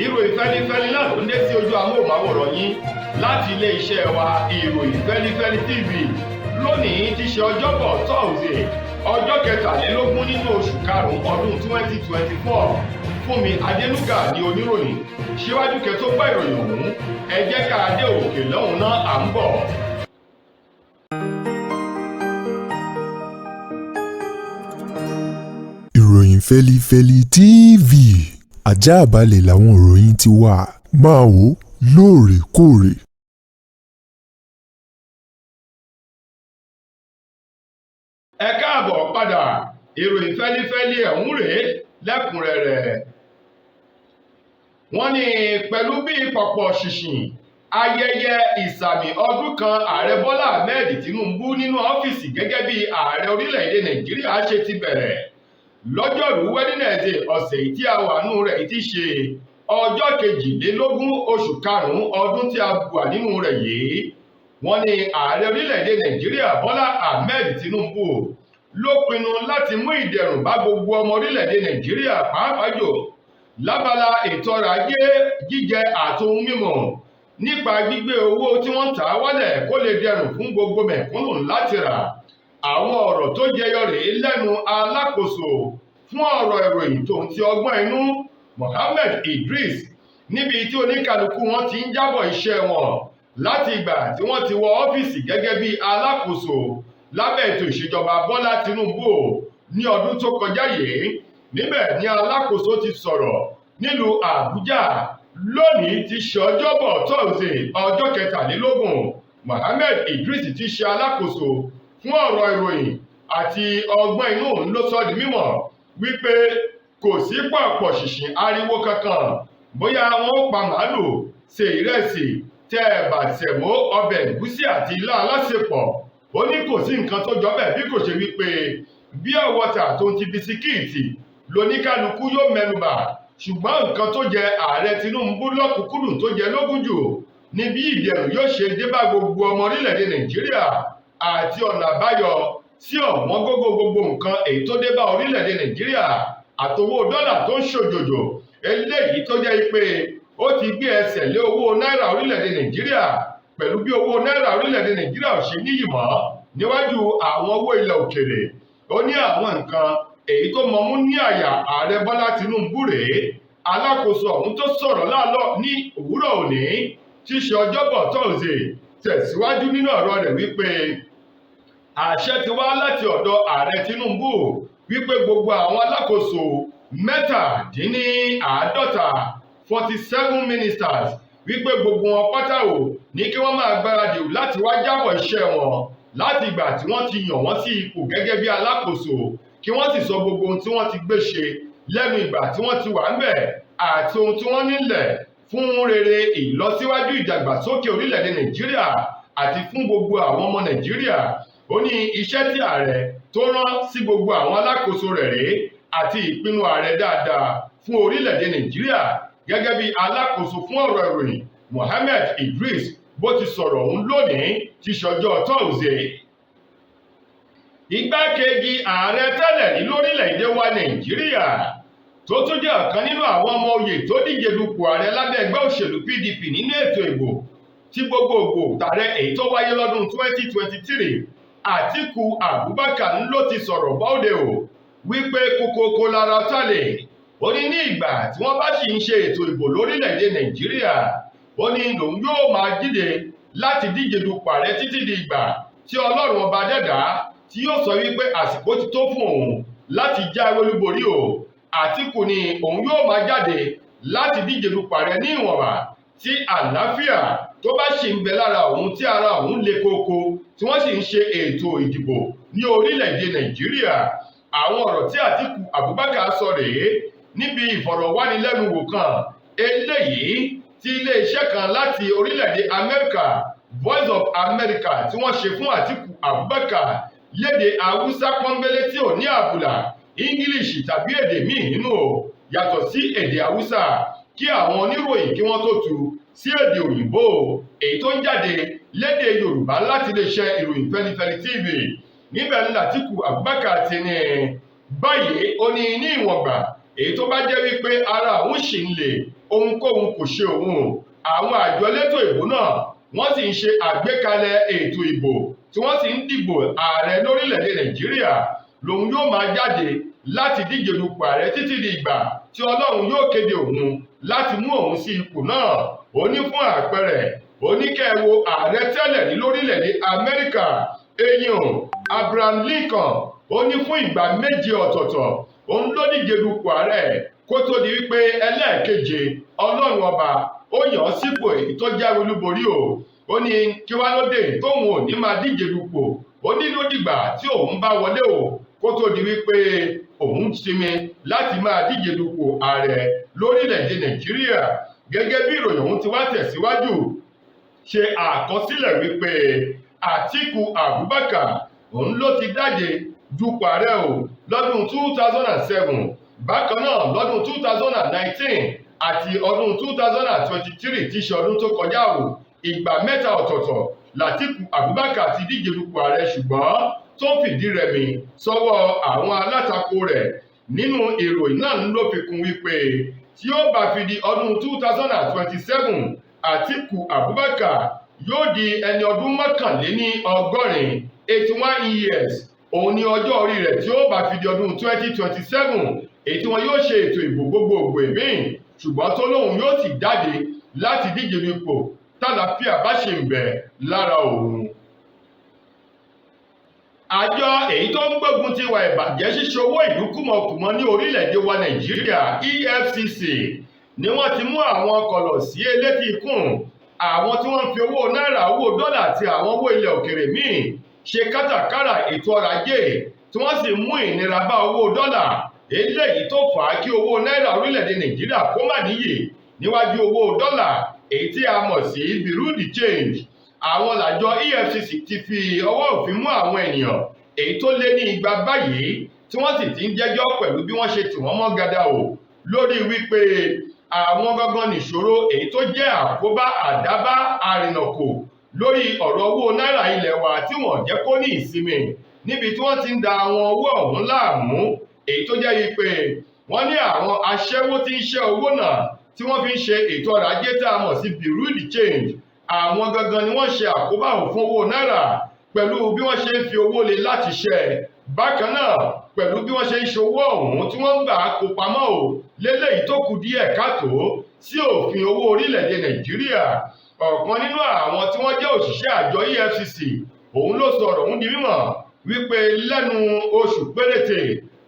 Ìròyìn fẹ́lifẹ́li náà ló ń dé sí ojú amóhùnmáwòrán yín láti ilé-iṣẹ́ wa, Ìròyìn Fẹ́lifẹ́li TV. Lónìí ti ṣe Ọjọ́bọ̀ Tọ́ọ̀sì, ọjọ́ 23 nínú oṣù karùn-ún ọdún 2024. Fúnmi Adénúgà ní oníròyìn. Síwájú kẹ́ tó gbọ́ ìròyìn ọ̀hún, ẹ jẹ́ ká dé òkè lọ́hùn náà, à ń bọ̀. Ìròyìn Fẹ́lifẹ́li TV, àjààbálẹ̀ làwọn ìròyìn ti wà, máa wò ó lóòrèkóòrè. Ẹ káàbọ̀ padà. Ìròyìn fẹ́lifẹ́li ẹ̀hún rèé lẹ́kùnrẹ́rẹ́. Wọ́n ní pẹ̀lú bí pọ̀pọ̀ ṣìnṣìn ayẹyẹ ìsàmì ọdún kan Ààrẹ Bọ́lá Ahmed Tinubu nínú ọ́fíìsì gẹ́gẹ́ bí ààrẹ orílẹ̀-èdè Nàìjíríà ṣe ti bẹ̀rẹ̀ lọ́jọ́rùú Wẹ́dínẹ̀sì ọ̀sẹ̀ yìí tí a wà nù rẹ̀ ti ṣe ọjọ́ 22 oṣù karùn-ún ọdún tí a wà nínú rẹ̀ yìí. Wọ́n ní ààrẹ orílẹ̀-èdè Nàìjíríà Bọ́lá Ahmed Tinubu ló pinnu láti mú ìdẹ̀rùn bá gbogbo ọmọ orílẹ̀-èdè Nàìjíríà, pàápàá jù lábala ètò ọrọ̀ ajé, jíjẹ àtohun mímu, nípa gbígbé owó tí wọ́n ń tà á wálẹ̀ kó lè dẹrùn fún gbogbo mẹ̀kúnnù láti rà. Àwọn ọ̀rọ̀ tó jẹyọ rèé lẹ́nu alákòóso fún ọ̀rọ̀ ìròyìn tòun ti ọgbọ́n inú, Mohammed Idris, níbi tí oníkálukú wọn ti ń jábọ̀ iṣẹ́ wọn láti ìgbà tí wọ́n ti wọ ọ́fíìsì gẹ́gẹ́ bí alákòóso lábẹ́ ètò ìṣèjọba Bọ́lá Tinubu ní ọdún tó kọjá yìí. Níbẹ̀ ni alákòóso ti sọ̀rọ̀ nílùú Àbújá lónìí ti ṣe Ọjọ́bọ̀ Tọ́sídẹ̀ẹ́ ọjọ́ 23. Mohammed Idris ti ṣe alákòóso fún ọ̀rọ̀ ìròyìn àti ọgbọ́n inú ló sọ di mímọ̀ wípé kò sí pọ̀pọ̀ ṣìnṣìn ariwo kankan bóyá wọn ó pa màálù, ṣe ìrẹsì, tẹ ẹ̀bà, sẹ̀mó, ọbẹ̀ ẹ̀gúsí àti ilá alásèpọ̀. Ó ní kò sí nǹkan tó jọ bẹ́ẹ̀, bí kò ṣe wípé bí ọ̀wọ́ta tó ń ti bisikíìtì lóníkálukú yóò mẹ́nubà. Ṣùgbọ́n nǹkan tó jẹ ààrẹ Tinubu lọ́kùnkúndùn, tó jẹ lógún jù, ní bí ìdẹ̀rùn yóò ṣe dé bá gbogbo ọmọ orílẹ̀-èdè Nàìjíríà àti ọ̀nà àbáyọ sí ọ̀wọ́n gógó gbogbo nǹkan èyí tó dé bá orílẹ̀-èdè Nàìjíríà, àtowó dọ́là tó ń ṣòjòjò, eléyìí tó jẹ́ pé ó ti gbé ẹsẹ̀ lé owó náírà orílẹ̀-èdè Nàìjíríà, pẹ̀lú bí owó náírà orílẹ̀-èdè Nàìjíríà ò ṣe níyì mọ́ níwájú àwọn owó ilẹ̀ òkèèrè. Ó ní àwọn nǹkan èyí tó mọmú ní àyà ààrẹ Bọ́lá Tinubu rèé. Alákòóso ọ̀hún tó sọ̀rọ̀ láàlọ́ ní òwúrọ̀ òní tí í ṣe Ọjọ́bọ̀ Tọ́sídẹ̀ẹ́ tẹ̀síwájú nínú ọ̀rọ̀ rẹ̀ wípé àṣẹ ti wá láti ọ̀dọ̀ ààrẹ Tinubu wípé gbogbo àwọn alákòóso 47, 47 ministers, wípé gbogbo wọn pátá ò ní kí wọ́n máa gbáradì láti wá jábọ̀ iṣẹ́ wọn láti ìgbà tí wọ́n ti yàn wọ́n sí ipò gẹ́gẹ́ bí alákòóso, kí wọ́n sì sọ gbogbo ohun tí wọ́n ti gbé ṣe lẹ́nu ìgbà tí wọ́n ti wà ńbẹ̀ àti ohun tí wọ́n nílẹ̀ fún rere ìlọsíwájú ìdàgbàsókè orílẹ̀-èdè Nàìjíríà àti fún gbogbo àwọn ọmọ Nàìjíríà. Ó ní iṣẹ́ tí ààrẹ tó rán sí gbogbo àwọn alákòóso rẹ̀ rèé àti ìpinnu ààrẹ dáadáa fún orílẹ̀-èdè Nàìjíríà, gẹ́gẹ́ bí alákòóso fún ọ̀rọ̀ ìròyìn Mohammed Idris bó ti sọ̀rọ̀ ọ̀hún lónìí tí ṣọjọ́ Tọ́sídẹ̀ẹ́. Igbákejì ààrẹ tẹ́lẹ̀ ní lórílẹ̀-èdè wa Nàìjíríà, tó tún jẹ́ ọ̀kan nínú àwọn ọmọ oyè tó díje dupò ààrẹ lábẹ́ ẹgbẹ́ òṣèlú PDP nínú ètò ìbò tí gbogbogbò tààrẹ èyí tó wáyé lọ́dún 2023, Àtíkù Abubakar ló ti sọ̀rọ̀ bọ́ọ̀dẹ̀ o wípé kókókó lára tálẹ̀. Ó ní ní ìgbà tí wọ́n bá sì ń ṣe ètò ìbò lórílẹ̀-èdè Nàìjíríà, ó ní lòun yóò máa jíde láti díje dupò ààrẹ títí di ìgbà tí Ọlọ́run ọba dẹ́dàá tí yóò sọ wípé àsìkò ti tó fún òun láti jáwé olúborí o. Àtíkù ni òun yóò máa jáde láti díje dupò ààrẹ ní ìwọ̀nba tí àlàáfíà tó bá sì ń bẹ lára òun, tí ara òun le koko, tí wọ́n sì ń ṣe ètò ìdìbò ní orílẹ̀-èdè Nàìjíríà. Àwọn ọ̀rọ̀ tí Àtíkù Abubakar sọ rèé níbi ìfọ̀rọ̀wánilẹ́nuwò kan eléyìí tí iléeṣẹ́ kan láti orílẹ̀-èdè Amẹ́ríkà, Voice of America, tí wọ́n ṣe fún Àtíkù Abubakar lédè Haúsá pọ́nbélé tí ò ní àbùlà English tàbí èdè míì nínú o yàtọ̀ sí èdè Haúsá, kí àwọn oníròyìn kí wọ́n tó tu sí èdè òyìnbó èyí tó ń jáde lédè Yorùbá láti iléeṣẹ́ Ìròyìn Fẹ́lifẹ́li TV. Níbẹ̀ ní Àtíkù Abubakar ti ní báyìí. Ó ní ní ìwọ̀ngbà èyí tó bá jẹ́ wípé ara òun Òun sì ń lè, ohunkóhun kò ṣe òun. Àwọn àjọ elétò ìbò náà, wọ́n sì ń ṣe àgbékalẹ̀ ètò ìbò tí wọ́n sì ń dìbò ààrẹ lórílẹ̀‐èdè Nàìjíríà. Lòun yóò máa jáde láti díje dupò ààrẹ títí di ìgbà tí Ọlọ́run yóò kéde òun láti mú òun sí ipò náà. Ó ní fún àpẹẹrẹ, ó ní kẹ́ ẹ wo ààrẹ tẹ́lẹ̀ ní lórílẹ̀‐èdè Amẹ́ríkà, eyín Abraham Lincoln. Ó ní fún ìgbà 7 ọ̀tọ̀ọ̀tọ̀ òun ló díje dupò ààrẹ kó tó di wípé ẹlẹ́ẹ̀keje Ọlọ́run ọba ó yàn án sípò èyí tó jáwé olúborí o. Ó ní kí wá ló dé tóun ò ní máa díje dupò? Ó ní ló dìgbà tí òun bá wọlé o kó tó di wípé òun sinmi láti máa díje dupò ààrẹ lórílẹ̀‐èdè Nàìjíríà. Gẹ́gẹ́ bí ìròyìn ọ̀hún ti wá tẹ̀síwájú ṣe àkọsílẹ̀ wípé Àtíkù Abubakar òun ló ti dáje dupò ààrẹ o lọ́dún 2007, bákan náà lọ́dún 2019 àti ọdún 2023 tí í ṣe ọdún tó kọjá o. Ìgbà 3 ọ̀tọ̀ọ̀tọ̀ Làtíkù Abubakar ti díje dupò ààrẹ, ṣùgbọ́n tó fìdí rẹmi sọ́wọ́ àwọn alátakò rẹ̀. Nínú ìròyìn náà ló fi kún wípé tí ó bá fi di ọdún 2027, Àtíkù Abubakar yóò di ẹni ọdún 81, 81 years òun ni ọjọ́ orí rẹ̀ tí ó bá fi di ọdún 2027, èyí tí wọn yóò ṣe ètò ìbò gbogbogbò míì, ṣùgbọ́n tó lóun yóò sì jáde láti díje dupò tálàáfíà bá ṣe ń bẹ lára òun. Àjọ èyí tó ń gbógun ti ìwà ìbàjẹ́ ṣíṣe owó ìlú kùmọ̀kùmọ̀ ní orílẹ̀-èdè wa Nàìjíríà, EFCC, ni wọ́n ti mú àwọn kọ̀lọ̀ sí elétí ikùn àwọn tí wọ́n ń fi owó náírà, owó dọ́là àti àwọn owó ilẹ̀ òkèrè míì ṣe kátàkárà ètò ọrọ̀ ajé, tí wọ́n sì mú ìnira bá owó dọ́là, eléyìí tó fà á kí owó náírà orílẹ̀-èdè Nàìjíríà kó má níyì níwájú owó dọ́là, èyí tí a mọ̀ sí bureau de change. Àwọn làjọ EFCC ti fi ọwọ́ òfin mú àwọn ènìyàn èyí tó lé ní 200 báyìí, tí wọ́n sì ti ń jẹ́jọ́ pẹ̀lú bí wọ́n ṣe tì wọ́n mọ́ gada o lórí wípé àwọn gangan nìṣòro èyí tó jẹ́ àkóbá àdábá àrìnàkò lórí ọ̀rọ̀ owó náírà ilẹ̀ wa tí wọ́n jẹ́ kó ní ìsinmi níbi tí wọ́n ti ń da àwọn owó ọ̀hún láàmú, èyí tó jẹ́ wípé wọ́n ní àwọn aṣẹ́wó tí ń ṣẹ́ owó náà tí wọ́n fi ń ṣe ètò ọrọ̀ ajé tá a mọ̀ sí bureau de change. Àwọn gangan ni wọ́n ṣe àkóbá òfin owó náírà pẹ̀lú bí wọ́n ṣe ń fi owó lé láti ṣẹ́, bákan náà pẹ̀lú bí wọ́n ṣe ń ṣe owó ọ̀hún tí wọ́n ń gbà kó pamọ́ ò léléyìí tó kù díẹ̀ káàtó sí òfin owó orílẹ̀-èdè Nàìjíríà. Ọ̀kan nínú àwọn tí wọ́n jẹ́ òṣìṣẹ́ àjọ EFCC òun ló sọ̀rọ̀ òun di mímọ̀ wípé lẹ́nu oṣù péréte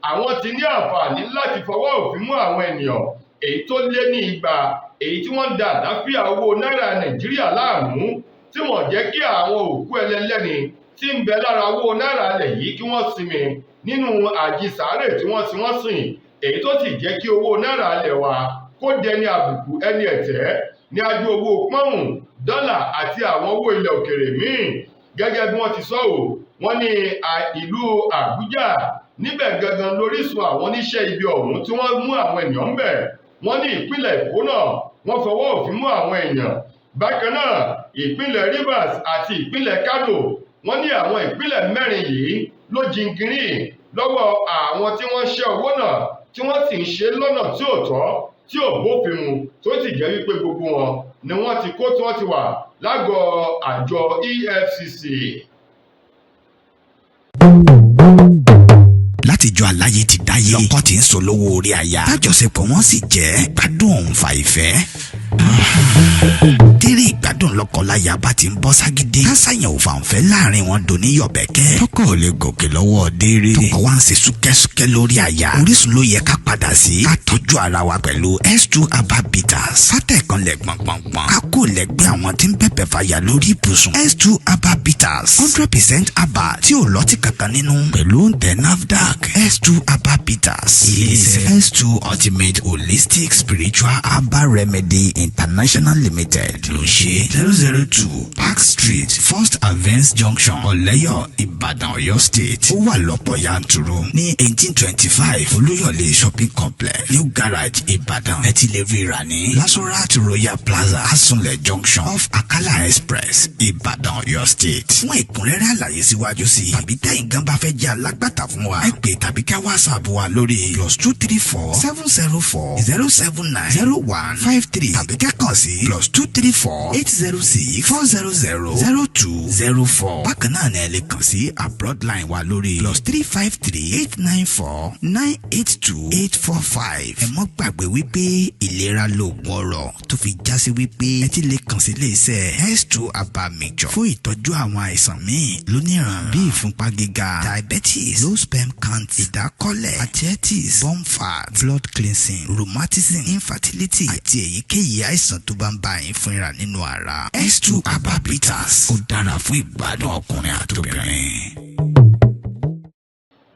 àwọn ti ní àǹfààní láti fọwọ́ òfin mú àwọn ènìyàn èyí tó lé ní 200 èyí tí wọ́n ń da àlàáfíà owó náírà Nàìjíríà láàmú, tí wọ́n jẹ́ kí àwọn òkú ẹlẹ́lẹ́ni tí ń bẹ lára owó náírà lẹ̀ yìí kí wọ́n sinmi nínú àjísàárè tí wọ́n sin wọ́n sìn, èyí tó sì jẹ́ kí owó náírà lẹ̀ wá kó dẹni àbùkù ẹni ẹ̀tẹ́ ní ajú owó pọ́ùn, dọ́là àti àwọn owó ilẹ̀ òkèrè míì. Gẹ́gẹ́ bí wọ́n ti sọ ò, wọ́n ní ìlú Àbújá níbẹ̀ gangan lórísun àwọn oníṣẹ́ ibi ọ̀hún tí wọ́n mú àwọn ènìyàn ń bẹ̀. Wọ́n ní ìpínlẹ̀ Èkó náà wọ́n fọwọ́ òfin mú àwọn èèyàn. Bákan náà ìpínlẹ̀ Rivers àti ìpínlẹ̀ Kano, wọ́n ní àwọn ìpínlẹ̀ 4 yìí ló jingiri lọ́wọ́ àwọn tí wọ́n ṣẹ́ owó náà tí wọ́n sì ń ṣe lọ́nà tí ò tọ́, tí ò bófin mu, tó sì jẹ́ wípé gbogbo wọn ni wọ́n ti kó tí wọ́n ti wà lágọ̀ọ́ àjọ EFCC. Látijọ́ aláyé ti dáyé, lọ́kọ́ tí ń sọ lówó orí aya, tájọṣepọ̀ wọn sì jẹ́ gbádùn òun fa ìfẹ́. Tẹ́rẹ̀ ìgbádùn lọ́kọláya bá ti ń bọ́ ságídé, kásáyàn ò fàǹfẹ́ láàrin wọn dòní yọ̀bẹ̀kẹ́. Tọkọ ò lè gòkè lọ́wọ́ déré, tọkọ wa ń ṣe súkẹ́súkẹ́ lórí àyà. Orísun ló yẹ ká padà sí, ká tọ́jú ara wa pẹ̀lú S2 Herbal Bitters. Fátẹ̀kan lẹ̀ gbọ̀ngbọ̀ngbọ̀n, ká kó lẹ́gbẹ́ àwọn tí ń bẹ̀bẹ̀ fàyà lórí ibùsùn. S2 Herbal Bitters, 100% herbal tí ò lọ́tí kankan nínú, pẹ̀lú òǹtẹ̀ NAFDAC. S2 Herbal Bitters, ilé-iṣẹ́ S2 Ultimate Holistic Spiritual Herbal Remedy International Limited ló ṣe. 002 Park Street, First Avance Junction, Ọ̀lẹ́yọ̀, Ìbàdàn, Ọ̀yọ́ State. Ó wà lọ́pọ̀ yanturu ní 1825 Olúyọ̀lé Shopping Complex, New Garage, Ìbàdàn. Ẹ ti lè rí rà ní Last Nasorat Royal Plaza, Asunlẹ̀ Junction, off Akala Express, Ìbàdàn, Ọ̀yọ́ State. Fún ẹ̀kúnrẹ́rẹ́ àlàyé síwájú sí i tàbí tẹ́yin gan bá fẹ́ jẹ́ alágbàtà fún wa, ẹ pè tàbí ká WhatsApp wa lórí +234 704 079 0153 tàbí ká kàn sí +234 806 400 0204. Bákan náà ni ẹ lè kàn sí abroad line wa lórí +353 894 982 845. Ẹ mọ́ gbàgbé wípé ìlera lóògùn ọrọ̀, tó fi já sí wípé ẹ ti lè kàn sí iléeṣẹ́ S2 Herbal Mixture fún ìtọ́jú àwọn àìsàn míì lóníranran bíi ìfúnpá gíga, diabetes, low sperm count, ìdákọ́lẹ̀, arthritis, bone fat, blood cleansing, rheumatism, infertility àti èyíkéyìí àìsàn tó bá ń bá yín fínra nínú ara. S2 Herbal Bitters, ó dára fún ìgbádùn ọkùnrin àtobìnrin.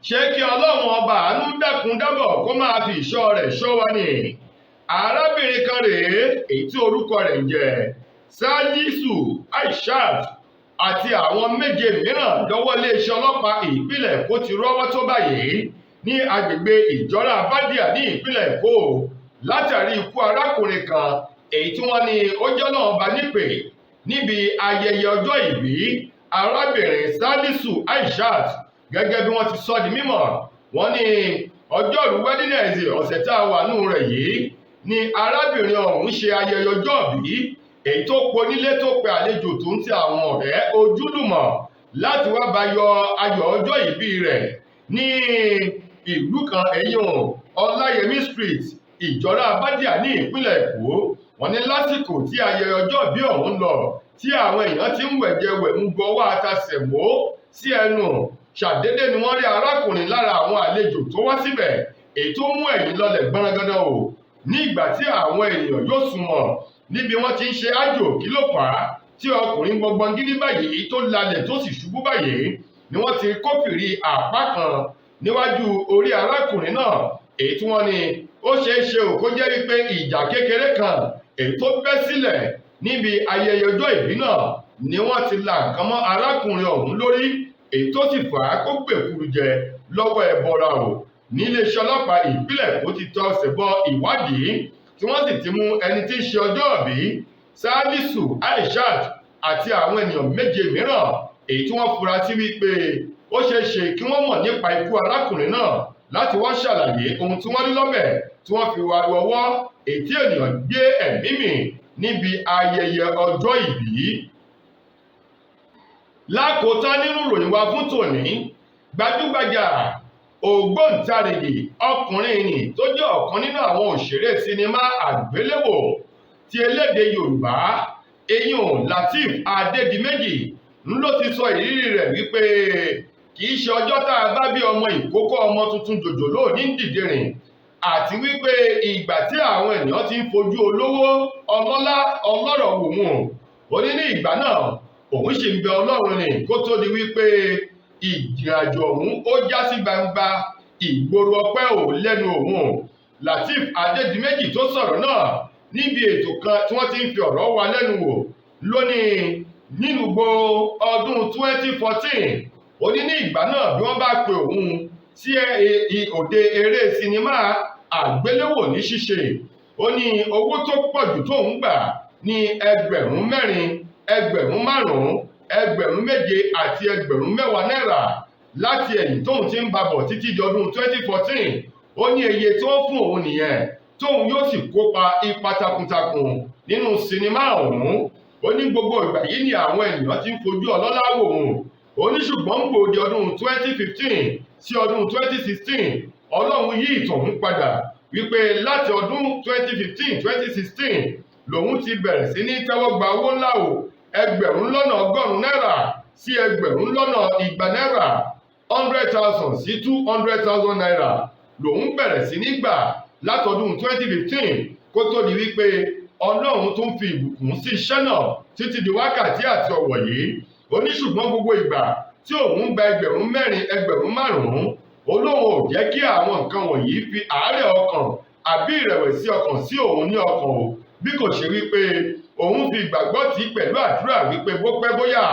Ṣé kí Ọlọ́run ọba àánú dákun dábọ̀ kó máa fi ìṣọ́ rẹ̀ ṣọ́ wa ni. Arábìnrin kan rèé, èyí tí orúkọ rẹ̀ ń jẹ́ Salisu Aishat, àti àwọn méje mìíràn lọ́wọ́ iléeṣẹ́ ọlọ́pàá ìpínlẹ̀ Èkó ti rọ́wọ́ tó báyìí ní agbègbè Ìjọra Bádíà ní ìpínlẹ̀ Èkó, látàrí ikú arákùnrin kan èyí tí wọ́n ní ó jẹ́ náà bá nípè níbi ayẹyẹ ọjọ́ ìbí arábìnrin Salisu Aishat. Gẹ́gẹ́ bí wọ́n ti sọ di mímọ̀, wọ́n ní ọjọ́rú Wednesday ọ̀sẹ̀ tá a wà nù rẹ̀ yìí ni arábìnrin ọ̀hún ṣe ayẹyẹ ọjọ́ ìbí, èyí tó ponílé tó pe àlejò tó ń ti àwọn ọ̀rẹ́ ojúlùmọ̀ láti wá bá yọ ayọ̀ ọjọ́ ìbí rẹ̀ ní ìlú kan, ẹ̀yìn Ọláyẹmí Street, Ìjọra Bádíà ní ìpínlẹ̀ Èkó. Wọ́n ní lásìkò tí ayẹyẹ ọjọ́ ìbí ọ̀hún lọ, tí àwọn èèyàn ti ń wẹ̀jẹ wẹ̀mú gbọ́wọ́ àtàsẹ̀mó sí ẹnu, ṣàdédé ni wọ́n rí arákùnrin lára àwọn àlejò tó wá síbẹ̀, èyí tó mú ẹ̀yìn lọlẹ̀ gbọ́nrangandan o. Ní ìgbà tí àwọn èèyàn yóò súnmọ́ níbi wọ́n ti ń ṣe ájò, kí ló fà á tí ọkùnrin gbọngbọn gidi báyìí tó lalẹ̀ tó sì ṣubú báyìí, ni wọ́n ti kófìrí àpá kan níwájú orí arákùnrin náà, èyí tí wọ́n ní ó ṣeé ṣe ò kó jẹ́ wípé ìjà kékeré kan èyí tó bẹ́ sílẹ̀ níbi ayẹyẹ ọjọ́ ìbí náà ni wọ́n ti la nǹkan mọ́ arákùnrin ọ̀hún lórí, èyí tó sì fà á kó gbèkúrú jẹ lọ́wọ́ ẹbọra o. Níléeṣẹ́ ọlọ́pàá ìpínlẹ̀ Èkó ti tọ́ ọ̀sẹ̀ bọ ìwádìí, tí wọ́n sì ti mú ẹni tí í ṣe ọjọ́ ìbí Salisu Aishat àti àwọn ènìyàn méje mìíràn, èyí tí wọ́n fura sí wípé ó ṣeé ṣe kí wọ́n mọ̀ nípa ikú arákùnrin náà, láti wá ṣàlàyé ohun tí wọ́n rí lọ́bẹ̀ tí wọ́n fi wá ọwọ́ èyí tí ènìyàn gbé ẹ̀mí mì níbi ayẹyẹ ọjọ́ ìbí. Lákòótán nínú ìròyìn wa fún tòní, gbajúgbajà ògbóǹtarìgì ọkùnrin nì tó jẹ́ ọ̀kan nínú àwọn òṣèré sinimá àgbéléwò ti elédè Yorùbá, eyín Lateef Adédìméjì, ń ló ti sọ ìrírí rẹ̀ wípé kì í ṣe ọjọ́ tá a bá bí ọmọ ìkókó ọmọ tuntun jòjòló ní dìde rìn, àti wípé ìgbà tí àwọn ènìyàn ti ń fojú olówó ọlọ́lá ọlọ́rọ̀ wò mú, ó ní ní ìgbà náà òun sì ń bẹ Ọlọ́run ni kó tó di wípé ìrìnàjò ọ̀hún ó já sí gbangba ìgboro ọpẹ́ ò lẹ́nu òun. Lateef Adédìméjì tó sọ̀rọ̀ náà níbi ètò kan tí wọ́n ti ń fi ọ̀rọ̀ wa lẹ́nu wò lónìí nínú gbogbo ọdún 2014, ó ní ní ìgbà náà bí wọ́n bá pe òun sí òde eré sinimá àgbéléwò ní ṣíṣe, ó ní owó tó pọ̀ jù tóun gbà ní 4,000, 5,000, 7,000 àti 10,000 náírà láti ẹ̀yìn tóun ti ń babọ̀ títí di ọdún 2014. Ó ní iye tí wọ́n fún òun nìyẹn, tóun yóò sì kópa ipa takuntakun nínú sinimá ọ̀hún. Ó ní gbogbo ìgbà yìí ni àwọn ènìyàn ti ń fojú ọlọ́lá wò òun. Ó ní ṣùgbọ́n ń gbòde ọdún 2015 sí ọdún 2016, Ọlọ́run yí ìtàn òun padà, wípé láti ọdún 2015 2016 lòun ti bẹ̀rẹ̀ sí ní tẹ́wọ́ gba owó ńlá o, 100,000 náírà sí 200,000 náírà, 100,000 sí 200,000 naira lòun bẹ̀rẹ̀ sí ní gbà látọdún 2015, kó tó di wípé Ọlọ́run tún fi ìbùkún sí iṣẹ́ náà títí di wákàtí àti ọ̀wọ̀ yìí. Ó ní ṣùgbọ́n gbogbo ìgbà tí òun gba 4,000, 5,000, Olóhun ò jẹ́ kí àwọn nǹkan wọ̀nyí fi àárẹ̀ ọkàn àbí ìrẹ̀wẹ̀sì ọkàn sí òun ní ọkàn o, bí kò ṣe wípé òun fi ìgbàgbọ́ tì í pẹ̀lú àdúrà wípé bó pẹ́ bóyá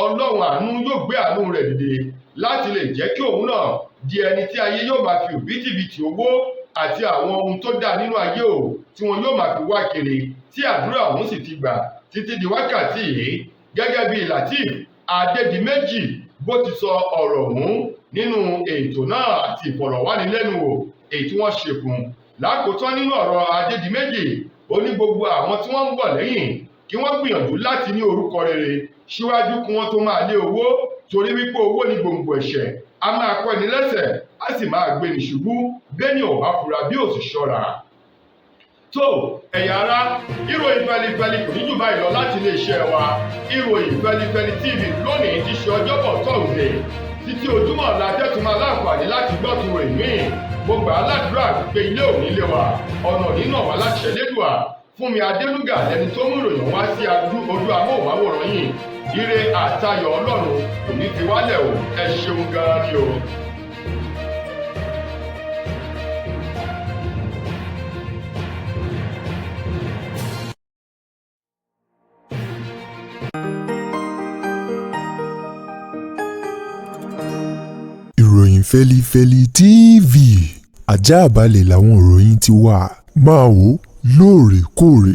Ọlọ́run àánú yóò gbé àánú rẹ̀ dìde láti lè jẹ́ kí òun náà di ẹni tí ayé yóò máa fi òbítíbitì owó Àti àwọn ohun tó dáa nínú ayé o tí wọn yóò máa fi wá kiri, tí àdúrà ọ̀hún sì ti gbà títí di wákàtí yìí, gẹ́gẹ́ bí Lateef Adédìméjì bó ti sọ ọ̀rọ̀ ọ̀hún nínú ètò náà àti ìfọ̀rọ̀wánilẹ́nuwò èyí tí wọ́n ṣe fún un. Lákòótán nínú ọ̀rọ̀ Adédìméjì, ó ní gbogbo àwọn tí wọ́n ń bọ̀ lẹ́yìn kí wọ́n gbìyànjú láti ní orúkọ rere síwájú kí wọ́n tó máa lé owó, torí wípé owó ní gbòǹgbò ẹ̀ṣẹ̀, a máa kọ́ ẹni lẹ́sẹ̀, á sì máa gbé ní ṣubú bẹ́ẹ̀ni ò bá fura bí ò sì ṣọ́ra. Tó ẹ̀yà ara, ìròyìn fẹlifẹli kò ní jù báyìí lọ láti iléeṣẹ́ wa Ìròyìn Fẹlifẹli TV lónìí ti ṣe Ọjọ́bọ̀ Tọ́sídẹ̀ẹ́. Títí ojúmọ́ ọ̀la tẹ́tù máa láǹfààní láti gbọ́ tún ròyìn míì, mo gbà á ládùúrà pé ilé òní lé wa, ọ̀nà nínà wá láti ṣẹlẹ́dùà. Fúnmi Adélúgà lẹni tó mú ìròyìn wá sí ojú amóhùnmáwòrán yìí. Ire àtayọ̀ Ọlọ́run kò ní fi wálẹ̀ o. Ẹ ṣeun gan-an ni o. Ìròyìn Fẹ́lifẹ́li TV, àjààbálẹ̀ làwọn ìròyìn ti wà. Máa wò lóòrèkóòrè.